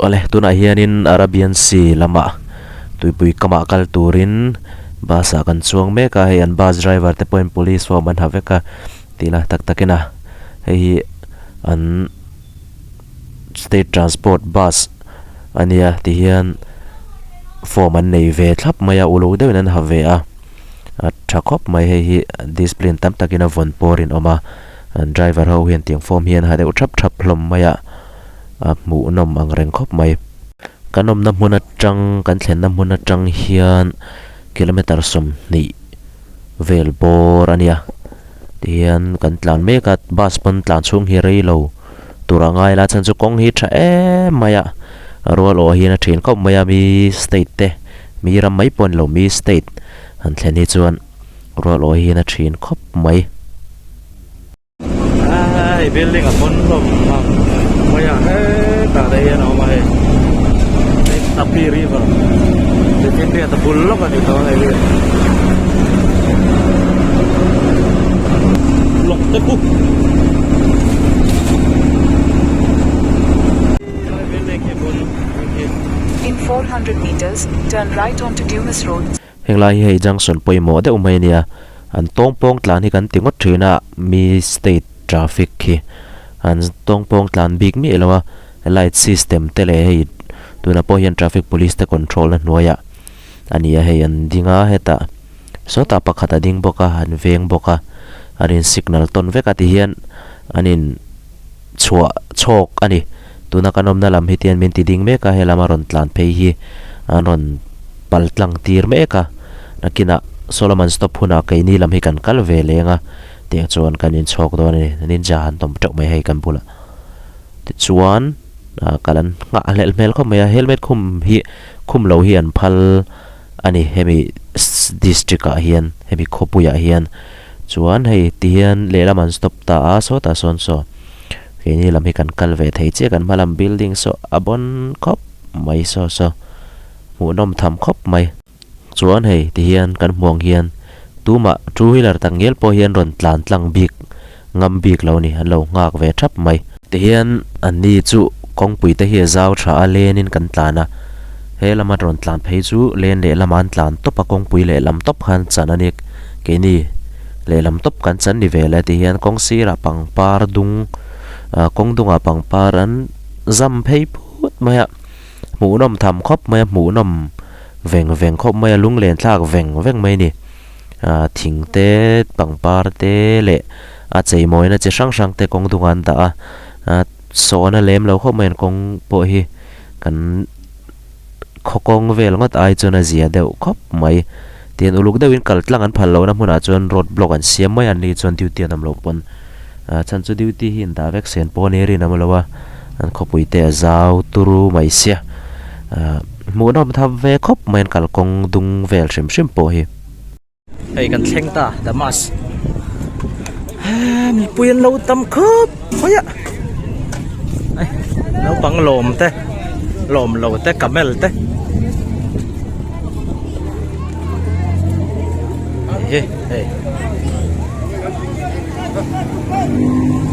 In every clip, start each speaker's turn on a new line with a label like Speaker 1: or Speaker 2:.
Speaker 1: Awle tunah hianin Arabian Sea lamah tuipui kamah kal turin bus ah kan chuang mek a, hei an bus driver te pawhin police form an ha vek a tih lah tak takin a hei hi an state transport bus a nia tihian form an nei ve thlap mai a uluk deuhin an ha ve a a tha khawp mai hei hi discipline tam takin a vawn pawr in awm a an driver ho hian tiang form hi an ha deuh thap thap hlawm mai a. a hmuhnawm ang reng khawp mai. Kan awmna hmun atang kan thlenna hmun atang hian kilometer 20 vel bawr a nia tihian kan tlan mek a bus pawn tlan chhung hi rei lo tur a ngai la chhan chu kawng hi tha em mai a a rual awh hian a then khawp mai a mi state te mi ram mai pawh a ni lo mi state han thlen hi chuan rual awh hian a then khawp mai.
Speaker 2: Hei building a pawn hlawm a mai a hetah te hian a awm a hei hei Tapi river Tuifinriat a bul lawk a ni tawh a hei hi lawng te khu
Speaker 3: In 400 meters, turn right onto Dumas Road.
Speaker 1: Heng lai hi hei junction pawimawh deuh mai a nia an tawng pawng tlan hi kan ti ngawt thin a mi state traffic khi an tawng pawng tlan bik miah lo a light system te leh hei tunah pawh hian traffic police te control na hnuaiah a ni a hei an ding a hetah sawtah pakhat a ding bawk a an veng bawk a an in signal tawn vek a tihian an in chhuah chhawk a ni. Tuna kan awmna lam hi tian min ti ding mek a, helam a rawn tlan phei hi an rawn pal tlang tir mek a. Nakinah Solomon stop hunah keini lam hi kan kal ve leng a, tiang chuan kan inchhawk dawn a ni. Ninja han tawm teuh mai hei kan bulah. Tichuan kal an nghah hlelh hmel khawp mai a, helmet khum hi khum lo hi an phal a ni hemi district ah hian hemi khawpuiah hian. Chuan hei tihian lehlam an stop ta a sawtah sawn saw keini lam hi kan kal ve thei chiah kan hma lam building saw a bawn khawp mai saw saw hmuhnawm tham khawp mai. Chuan hei tihian kan hmuh ang hian tumah two wheeler tak ngial pawh hian rawn tlan tlang bik ngam bik lo a ni an lo nghak ve thap mai. Tihian an ni chu kawngpui te hi a zau tha a len in kan tlan a he lama rawn tlan phei chu len lehlamah an tlan tawp a kawngpui lehlam tawp khan chan a ni keini lehlam tawp kan chan ni ve le tihian kawng sirah pangpar dung ah kawng dungah pangpar an zam phei phut mai a hmuhnawm tham khawp mai a hmuhnawm veng veng khawp mai a lunglen thlak veng veng mai a ni. ah thing te pangpar te leh a chei mawina chi hrang hrang te kawng dungah an dah a ah sawhna lem lo khawp mai an kawng pawh hi kan khaw kawng vel ngawt ai chuan a zia deuh khawp mai tian uluk deuhin kal tlang an phal lohna hmunah chuan road block an siam mai a an ni chuan duty an awm loh pawn ah chhan chu duty hi an dah vek sen pawh a ni rin awm lo a an khawpui te a zau turu mai sia ah hmuhnawm tham ve khawp mai an kalkawng dung vel hrim hrim pawh hi.
Speaker 2: Hei kan thleng ta Damas mipui an lo tam khawp mai a hei naupang lawm te lawm lo te camel te hei hei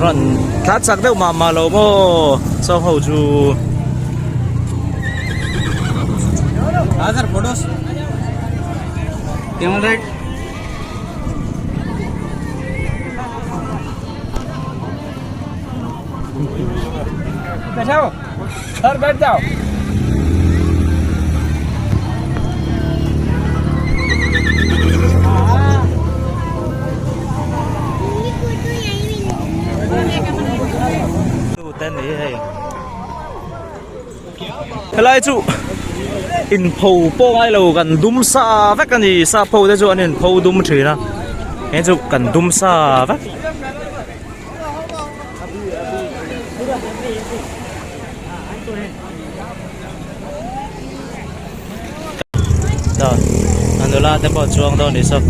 Speaker 2: rawn tlan chak deuh mah mah lo maw sawng ho chu. Helai chu inpho pawh ngai lo kan dum sa vek a ni sap ho te chu an inpho dum thin a heng chu kan dum sa vek. A nula te pawh chuang dawn ni saw.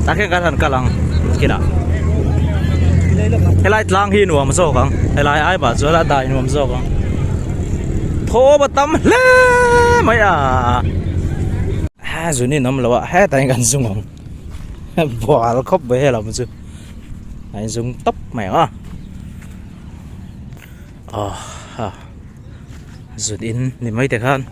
Speaker 2: Tah khian kan han kal ang kinah helai tlang hi nuam zawk ang helai ai bah chuan a dai nuam zawk ang thawm a tam hle mai a ha zun in awm lo a hetah hian kan zung ang bual khawp mai helam chu. A inzung tawp mai ang a aw ha zut in ni mai te khan.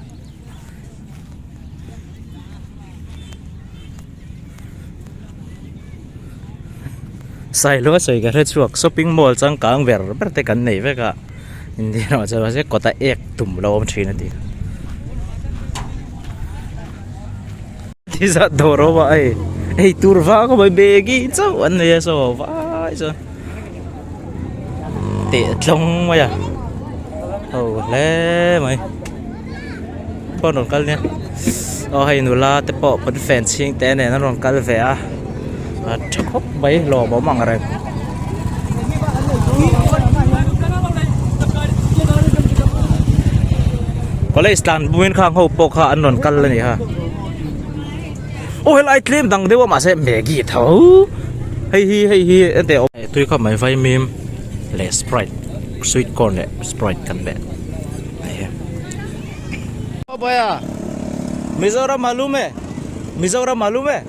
Speaker 2: Sailo a sawi ka hre chhuak shopping mall changkang ber ber te kan nei vek a India ramah chuan mahse kawta ek tum lo awm thin a ti ti zat dawr awm a hei ei tur vang a mai maggi chauh an nei a saw vai chuan teh tlawng mai a ho hle mai. pawh an rawn kal nia aw hei nula te pawh pawnfen chhing te nen an rawn kal ve a a tha khawp mai lawmawm ang reng. College tlan bumin khang ho pawh kha an rawn kal a ni ha aw helai tlem dang deuh a mahse maggie tho hei hi hei hi ente awm tui khawp mai vaimim leh sprite sweet corn leh sprite kan leh. Bhaiya Mizoram malum hai Mizoram malum hai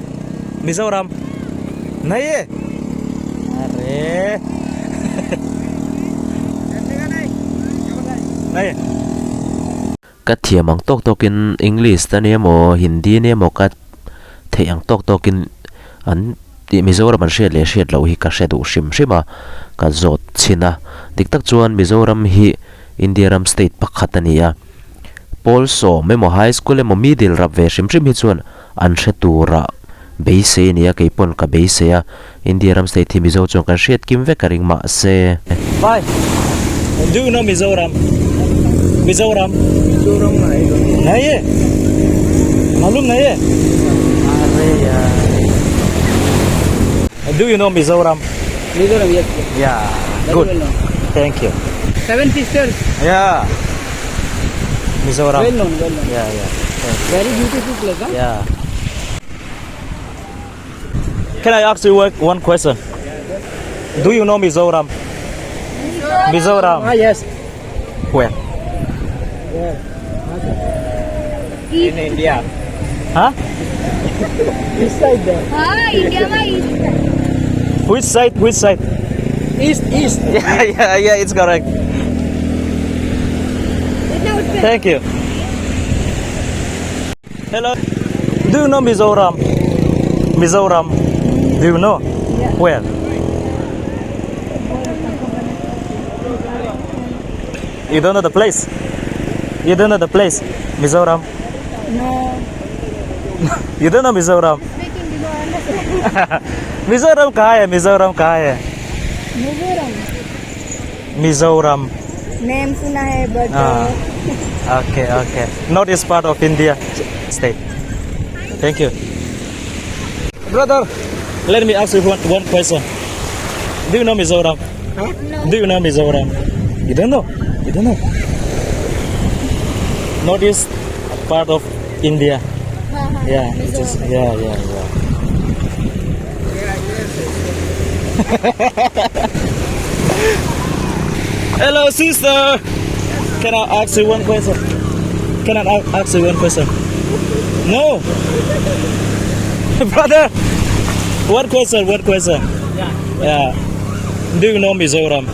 Speaker 2: Mizoram nahi hai are nahi
Speaker 1: Ka thiam ang tawk tawkin English te nia maw Hindi nia maw ka theih ang tawk tawkin an tih Mizoram an hriat leh hriat loh hi ka hre duh hrim hrim a ka zawt chhin a dik tak chuan Mizoram hi India ram state pakhat a ni a, pawl sawm emaw high school emaw middle rap ve hrim hrim hi chuan an hre tura beisei a ni a, kei pawn ka beisei a, India ram state hi Mizo chuan kan hriat kim vek a ring mahse.
Speaker 2: Bye. Do you know Mizoram? Mizoram?
Speaker 4: Mizoram nahi
Speaker 2: Nahi hai? Malum nahi hai? Arey yaar. Do you know Mizoram?
Speaker 4: Mizoram yes.
Speaker 2: Yeah.
Speaker 4: Very
Speaker 2: Good.
Speaker 4: well known.
Speaker 2: Thank you.
Speaker 4: Seven sisters.
Speaker 2: Yeah. Mizoram.
Speaker 4: Well known, well known.
Speaker 2: Yeah, yeah. Thank you.
Speaker 4: Very beautiful place, huh?
Speaker 2: Yeah. Can I ask you one question? Do you know Mizoram? Mizoram.
Speaker 4: Ah, yes.
Speaker 2: Where?
Speaker 4: Where? In India.
Speaker 2: Huh?
Speaker 4: East side there.
Speaker 5: Ah, India ma east side.
Speaker 2: Which side? Which side?
Speaker 4: East, east.
Speaker 2: Yeah, yeah, yeah, it's correct. Thank you. Hello. Do you know Mizoram? Mizoram. Do you know?
Speaker 5: Yeah.
Speaker 2: Where? You don't know the place? You don't know the place? Mizoram?
Speaker 5: No.
Speaker 2: You don't know Mizoram?
Speaker 5: Speaking, you don't understand.
Speaker 2: Mizoram कहाँ है मिजोरम कहाँ है
Speaker 5: Mizoram.
Speaker 2: Mizoram
Speaker 5: Name सुना है but
Speaker 2: Ah. Okay, okay. North is part of India state. Thank you. Brother, let me ask you one, one question. Do you know Mizoram?
Speaker 5: No.
Speaker 2: Do you know Mizoram? You don't know? You don't know? North is part of India. Yeah, it is. Yeah, yeah, yeah. Hello, sister. Can I ask you one question? Can I ask you one question? No. Brother, one question, one question.
Speaker 4: Yeah.
Speaker 2: Yeah. Do you know Mizoram?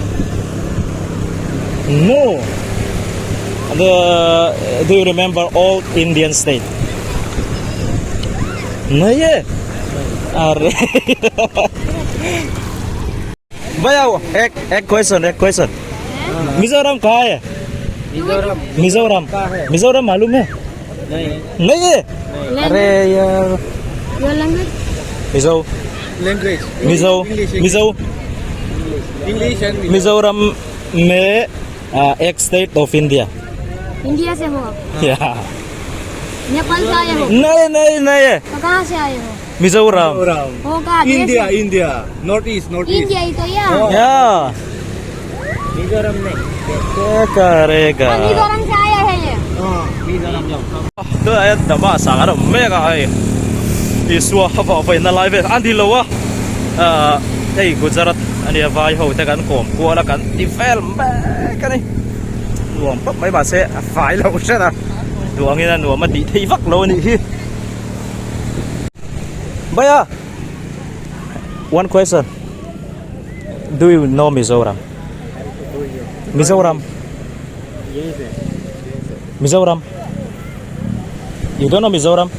Speaker 2: No. The do you remember all Indian state? नहीं है अरे भैया वो एक एक question एक question Mizoram कहाँ है
Speaker 4: मिजोरम
Speaker 2: मिजोरम
Speaker 4: कहाँ है?
Speaker 2: मिजोरम मालूम है
Speaker 4: नहीं
Speaker 2: नहीं है अरे यार
Speaker 5: Your language?
Speaker 2: Mizo
Speaker 4: language
Speaker 2: Mizo Mizo
Speaker 4: English and
Speaker 2: Mizoram में आ, एक state of India
Speaker 5: India से हो आप
Speaker 2: या
Speaker 5: नेपाल से आए हो
Speaker 2: नहीं नहीं नहीं है
Speaker 5: तो कहाँ से आए हो
Speaker 2: मिजोरम
Speaker 5: हो कहाँ देश
Speaker 4: India
Speaker 5: से?
Speaker 4: India north east north east
Speaker 5: India ही तो यार
Speaker 2: या
Speaker 4: मिजोरम नहीं
Speaker 2: क्या करेगा
Speaker 5: हाँ, मिजोरम से आया है ये
Speaker 4: हाँ मिजोरम जाओ
Speaker 2: tu ai dama sang an awm mek a hei Isua a vah vaihna lai vel a ni lo a ahh hei Gujarat a nia vai ho te kan kawm kual a kan ti vel mek a ni nuam khawp mai mahse a fai lo hret a duangin a nuam a tih theih vak lo a nih hi Bhaiya one question. Do you know Mizoram? Mizoram. Mizoram. You don't know Mizoram?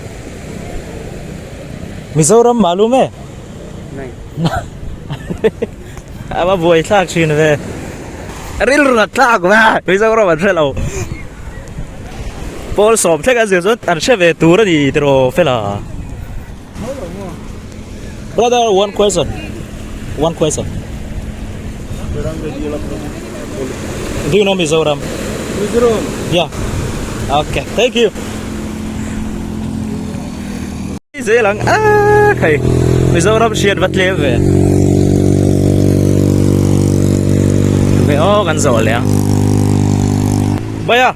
Speaker 2: Mizoram malum e? A va buai thlak thin ve. Rilru nat thlak ve. Mizoram an hre lo. Pawl sawm thleng an zir chuan an hre ve tur a ni tiraw fela. Brother, one question. One question. Do you know Mizoram?
Speaker 4: Mizoram.
Speaker 2: Yeah. Okay, thank you. Zel ang a khai Mizoram hriat va tlem ve. Ve aw kan zawh leh ang. Baya.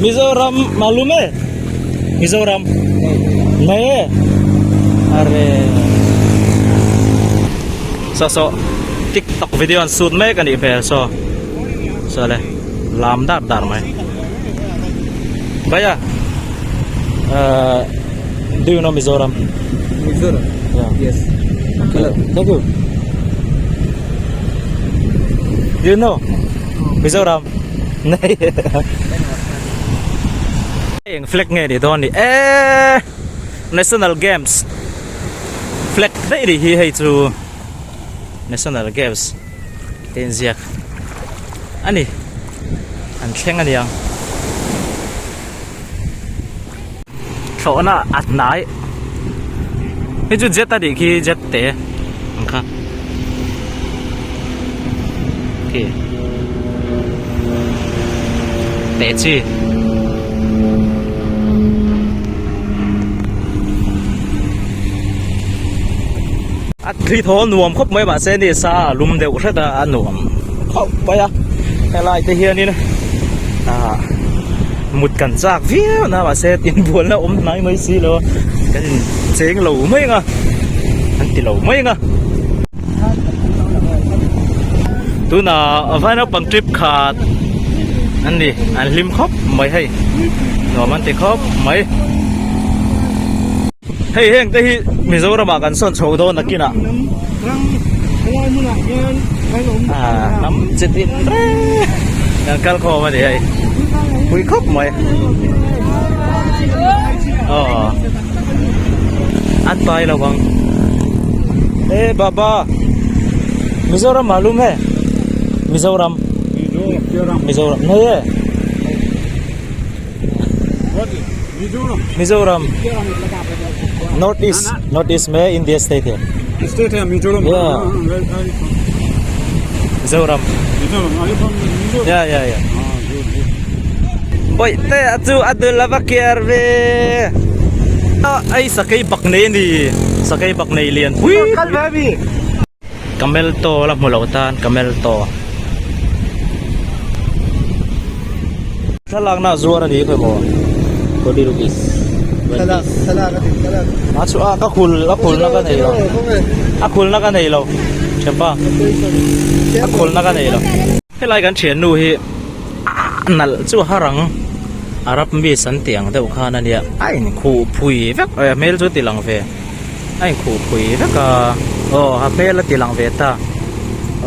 Speaker 2: Mizoram malum e Mizoram nei e are so so tiktok video an shoot mek anih hmel so so le lam dar dar mai bhaiya uh, do you know Mizoram
Speaker 4: Mizoram
Speaker 2: yeah
Speaker 4: yes
Speaker 2: okay thank you Do you know? Mizoram. Nei. Eng flag nge ni dawn ni? Eh! National Games. Flag daih ri hi hei chu National Games te inziak a ni. An thleng a niang. Thlawhna a hnai. Hei chu jet a nih khi jet te ang kha. Khi teh chi. A thli thaw nuam khawp mai mahse ni sa a lum deuh hret a a nuam khawp mai a helai te hianin ah mut kan chak viau na mahse inbualna awm hnai mai si lo a kan in cheng lo mai ang a an ti lo mai ang a tunah vai naupang trip khat an ni an hlim khawp mai hei nuam an ti khawp mai. Hei heng te hi Mizoram ah kan sawn chho dawn nakin ah hnam chi tin reng kan kal khawm a ni hei pui khawp mai aw a tlai lo ang e baba Mizoram ah lum e Mizoram Mizoram nei e. Mizoram North East North East me India state hai
Speaker 4: State hai Mizoram
Speaker 2: Yeah. Mizoram
Speaker 4: Mizoram are you from Mizoram
Speaker 2: Yeah yeah yeah Bawih te a chu a dul a va kiar ve ai sakei bak nei a ni sakei bak nei lian pui Camel toe la hmu lo tan camel toe thlalakna a zuar a ni khawi maw
Speaker 4: 40 rupees thlalak thlalak a ni thlalak
Speaker 2: a chu a ka khul a khulna ka nei lo a khulna ka nei lo thianpa a khulna ka nei lo helai kan thiannu hi a nalh chu a har ang Arab miss an tih ang deuh khan a nia a inkhuh phui vek a hmel chu a ti lang ve. A inkhuh phui vek a aw a hmel a ti lang ve ta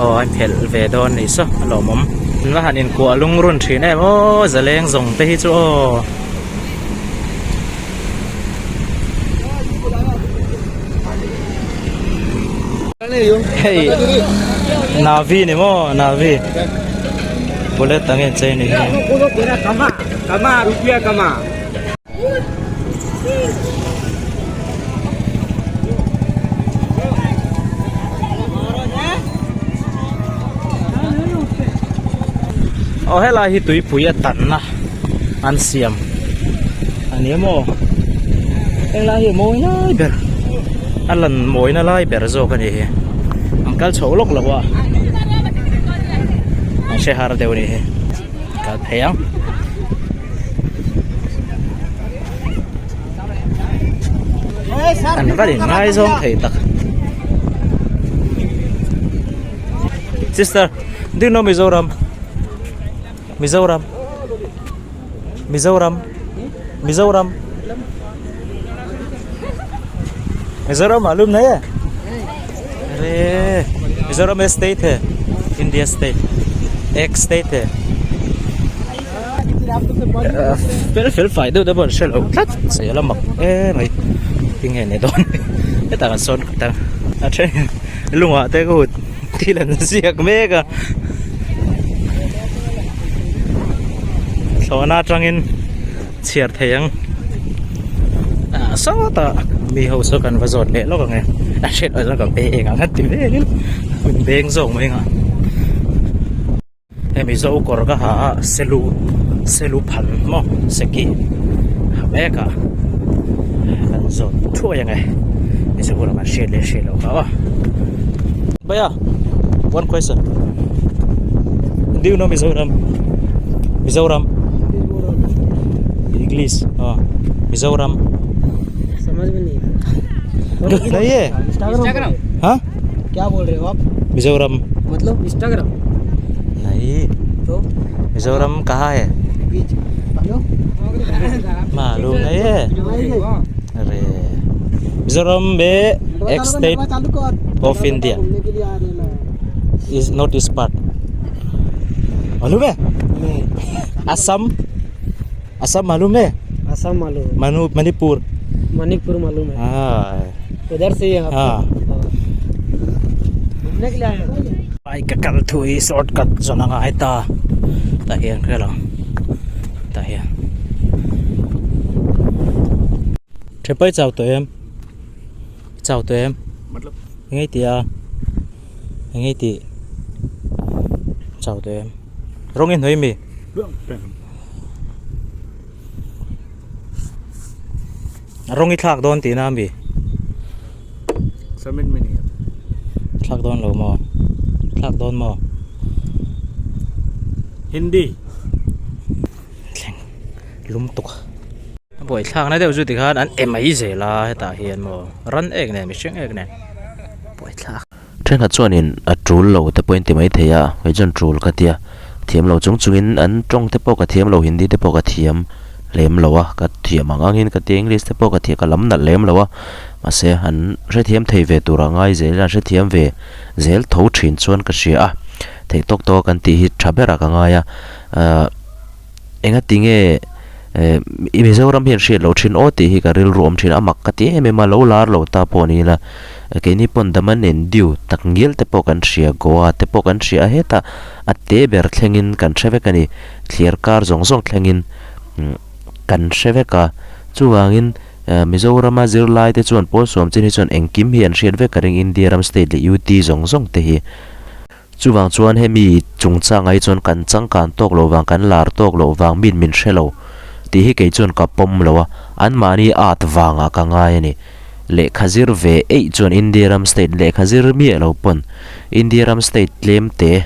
Speaker 2: aw a inphelh ve dawn a nih saw a lawmawm an va han inkuah lungrun thin em aw zaleng zawng te hi chu aw. Hei Navi ni maw Navi bullet ang inchei ni hi. Aw helai hi tuipui a tanna an siam a ni maw helai hi a mawi lai ber a lan mawina lai ber zawk a ni hi an kal chho lawk lo a an hre har deuh a ni hi kal phei ang. An va inngaizawng thei tak. Sister, do you know Mizoram? Mizoram. Mizoram. Mizoram. Mizoram malum nahi hai? Arey Mizoram mein state hai India state ek state hai fel fel fai deuh deuh pawh an hre lo tlat sei a la mak em mai tinge ni dawn hetah kan sawn khat a a then lungah te ka hut thil an ziak mek a thlawhna atangin chhiar thei ang ah sawtah mi ho saw kan va zawt leh lawk ang e a hriat loh chuan ka beng ang a ti velin min beng zawk mai ang a hei mizo kawr ka ha a selu selu phan maw seki ha mek a kan zawt thuai ang e mizo lam an hriat leh hriat loh kha aw bhaiya one question do you know Mizoram Mizoram English ah Mizoram
Speaker 4: समझ में नहीं
Speaker 2: नहीं है
Speaker 4: इंस्टाग्राम
Speaker 2: हाँ
Speaker 4: क्या बोल रहे हो आप
Speaker 2: मिजोरम
Speaker 4: मतलब इंस्टाग्राम
Speaker 2: नहीं
Speaker 4: तो
Speaker 2: मिजोरम कहाँ है
Speaker 4: बीच हेलो
Speaker 2: मालूम नहीं है अरे मिजोरम में एक state of India
Speaker 4: घूमने के लिए आ रहे हैं
Speaker 2: is not is part मालूम है
Speaker 4: नहीं
Speaker 2: असम असम मालूम है
Speaker 4: असम मालूम है
Speaker 2: मनु मणिपुर
Speaker 4: मणिपुर मालूम है
Speaker 2: हाँ
Speaker 4: उधर से ही है आप
Speaker 2: हाँ
Speaker 4: घूमने के लिए आए हैं
Speaker 2: bike a kal thu hi shortcut zawn a ngai ta tah hian ka hre lo tah hian thepai chau tawh em chau tawh em engei tih a engei tih chau tawh em rawng i hnawih mi. Rawng i thlak dawn tihna ami? Thlak dawn lo maw? Thlak dawn maw?
Speaker 6: Hindi.
Speaker 2: Thleng lum tuk a buai thlakna deuh chu tikhan an e mai zel a hetah hian maw ran ek nen mihring ek nen buai thlak.
Speaker 1: Thenkhat chuanin a tul lo te pawhin ti mai thei a, kei chuan tul ka tia. Thiam lo chung chungin an tawng te pawh ka thiam lo, Hindi te pawh ka thiam lem lo a, ka thiam ang angin ka tia English te pawh ka thiam ka lam nalh lem lo a, mahse an hrethiam thei ve turah ngai zel ila an hrethiam ve zel tho thin chuan ka hria a, theih tawk tawk a kan tih hi tha berah ka ngai a, ahh engati nge eh Mizoram hian hriat loh thin aw tih hi ka rilru awm thin a, a mak ka ti em em a, lo lar lo ta pawh ni ila. Keini pawn Daman and Diu tak ngial te pawh kan hria, Goa te pawh kan hria a, hetah a te ber thlengin kan hre vek a ni, thliar kar zawng zawng thlengin kan hre vek a, chuvangin Mizorama zirlai te chuan pawl suam chin hi chuan engkim hi an hriat vek ka ring India ram state leh UT zawng zawng te hi. Chuvang chuan hemi chungchangah hi chuan kan changkan tawk loh vang, kan lar tawk loh vang min min hre lo tih hi kei chuan ka pawm lo a, anmahni at vangah ka ngai a ni. Lehkha zir ve eih chuan India ram state lehkha zir miah lo pawn India ram state tlem te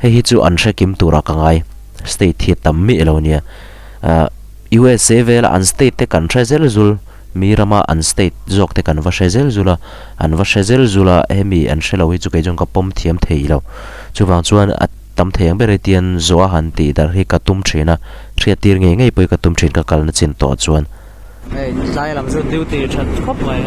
Speaker 1: hei hi chu an hre kim turah ka ngai, state hi a tam miah lo nia. Ahh USA vela an state te kan hre zel zul. Mi rama an state zawk te kan va hre zel zul a, an va hre zel zul a, hemi an hre lo hi chu kei chuan ka pawm thiam thei lo. Chuvang chuan a tam thei ang ber hi tian zawh a han tih darh hi ka tum thin a, hriat tir ngei ngei pawh hi ka tum thin ka kalna chin tawh chuan.
Speaker 2: Hei tlai lam chu duty that khawp mai.